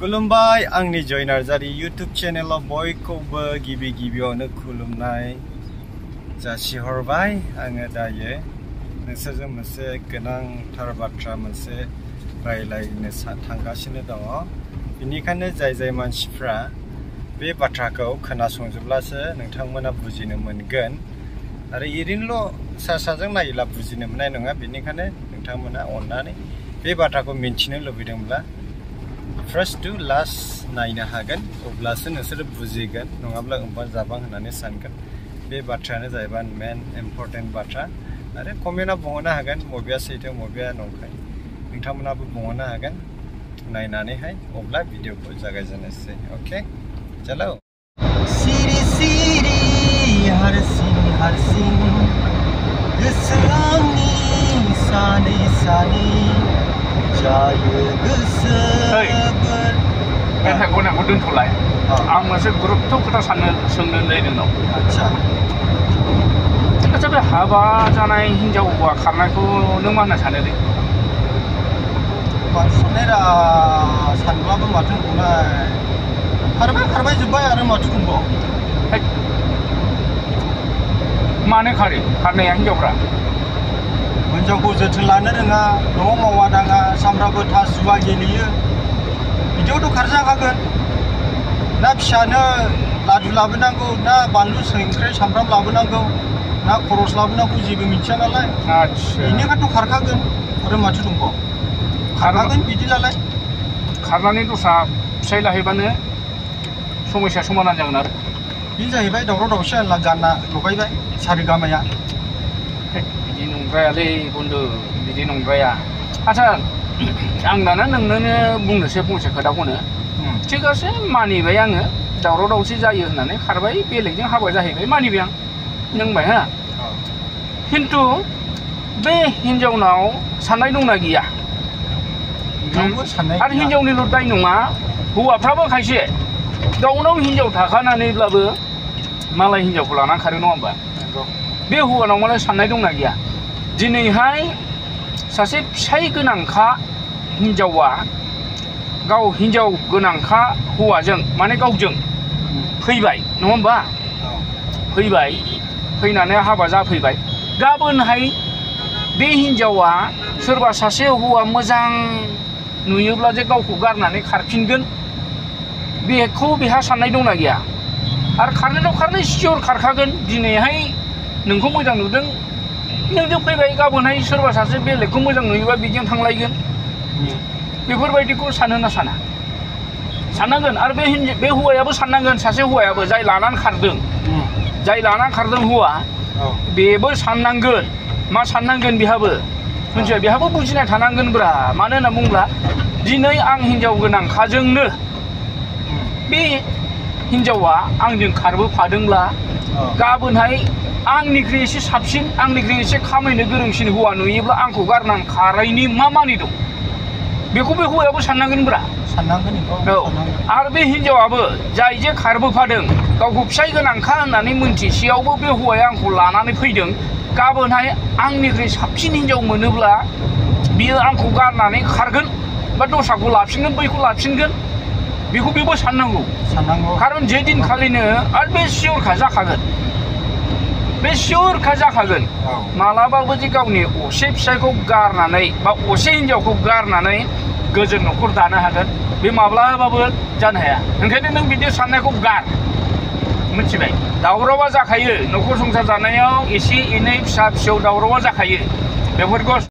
खुलुमबाय आंनि जय नार्जारी यूट्यूब चेनेलाव बयखौबो गिबि गिबियावनो खुलुमनाय जासिहरबाय। आङो दायो नोंसोरजों मोनसे गोनांथार बाथ्रा मोनसे रायलायनो थांगासिनो दङ। बेनिखायनो जाय मानसिफ्रा बे बाथ्राखौ खोनासंजोबब्लासो नोंथांमोना बुजिनो मोनगोन आरो ओरैनोल' साजों नायोब्ला बुजिनो मोननाय नङा। बेनिखायनो नोंथांमोना अननानै बे बाथ्राखौ मिन्थिनो लुबैदोंब्ला फार्स्ट टू लास्ट नायनो हागोन, अब्लासो नोंसोरो बुजिगोन, नङाब्ला ओंबा जाबां होननानै सानगोन। बे बाथ्रायानो जाहैबाय मेन इम्पर्टेन्ट बाथ्रा आरो कमेन्टआव बुंहरनो हागोन बबेया सैथो बबेया नंखाय, नोंथांमोनाबो बुंहरनो हागोन नायनानैहाय। अब्ला भिडिअखौ जागायजेननोसै। अके चलो। सिरि सिरि हारसिं हारसिं गोसो आंनि सानै सानै जायो गोसो मेथाइखौ दोनथ'लाय। आं मोनसे गुरुत्व खोथा सोंनो नोंनाव। आच्छा बे हाबा जानाय हिनजाव हौवा खारनायखौ नों मा होनना सानो? माथो साननायरा, सानब्लाबो माथो बुंनाय, खारबाय जोब्बाय आरो माथो बुंबाव। मानो खारनाया हिनजावफ्रा? हिनजावखौ जोथोन लानो रोङा, न'आव मावा दाङा, सामफ्रामबो थास जुवा गेलेयो, बिदियावथ' खारजाखागोन। ना फिसानो लादु लाबोनांगौ, ना बानलु संख्रि सामब्राम लाबोनांगौ, ना खरस लाबोनांगौ, जेबो मिथिया नालाय। आच्छा, बेनिखायनोथ' खारखागोन आरो माथो दंबाव। खारखागोन बिदिब्लालाय। खारनानै दस्रा फिसाइ लाहैबानो समस्या समाधान जागोन आरो। बे जाहैबाय दावराव दावसि, आनला गानना लगायबाय सारेगामाया। बिदि नंद्रायालै बन्दु, बिदि नंद्राया। आच्छा, आं दाना नोंनोनो बुंनोसै फंसे खोथाखौनो। थिगासे मानिबाय आङो, दावराव दावसि जायो होननानै खारबाय, बेलेगजों हाबा जाहैबाय, मानिबाय आं, नोंबाय हा। खिन्थु बे हिनजावनाव साननाय दंना गैया? आरो हिनजावनिल' दाय नङा, हौवाफ्राबो खायसे गावनाव हिनजाव थाखानानैब्लाबो मालाय हिनजावखौ लानानै खारो, नङा होमबा? बे हौवानाव मालाय साननाय दंना गैया? दिनैहाय सासे फिसाइ गोनांखा हिनजावा गाव हिनजाव गोनांखा हौवाजों माने गावजों फैबाय, नङा होमबा? फैबाय, फैनानै हाबा जाफैबाय। गाबोनहाय बे हिनजावा सोरबा सासे हौवा मोजां नुयोब्ला जे गावखौ गारनानै खारफिनगोन, बेखौ बेहा साननाय दंना गैया? आरो खारनाय सियर खारखागोन। दिनैहाय नोंखौ मोजां नुदों, नोंजों फैबाय, गाबोनहाय सोरबा सासे बेलेगखौ मोजां नुयोबा बिजों थांलायगोन। बेफोरबायदिखौ सानो ना साना? साननांगोन। आरो बे हौवायाबो साननांगोन, सासे हौवायाबो जाय लानानै खारदों हौवा, बेबो साननांगोन। मा साननांगोन बेहाबो? मोनथिबाय? बेहाबो बुजिनाय थानांगोनब्रा। मानो होनना बुङोब्ला दिनै आं हिनजाव गोनांखाजोंनो बे हिनजावा आंजों खारबोफादोंब्ला गाबोनहाय आंनिख्रुइ एसे साबसिन, आंनिख्रुइ एसे खामायनो गोरोंसिन हौवा नुयोब्ला आंखौ गारनानै खारैनि मा मानि दं? बेखौ बे हौवायाबो साननांगोनब्रा। साननांगोन। औ, आरो बे हिनजावाबो जाय जे खारबोफादों, गावखौ फिसाइ गोनांखा होननानै मोनथिसेयावबो बे हौवाया आंखौ लानानै फैदों, गाबोनहाय आंनिख्रुइ साबसिन हिनजाव मोनोब्ला बियो आंखौ गारनानै खारगोन बा दस्राखौ लाफिनगोन, बैखौ लाफिनगोन, बेखौ बेबो साननांगौ। खारन जे दिनखालिनो आरो बे सियरखा जाखागोन, मालाबाबो जे गावनि असे फिसायखौ गारनानै बा असे हिनजावखौ गारनानै गोजोन न'खर दानो हागोन, बे माब्लाबाबो जानो हाया। ओंखायनो नों बिदि साननायखौ गार, मिथिबाय? दावरावा जाखायो, न'खर संसार जानायाव एसे एनै फिसा फिसौ दावरावा जाखायो। बेफोरखौ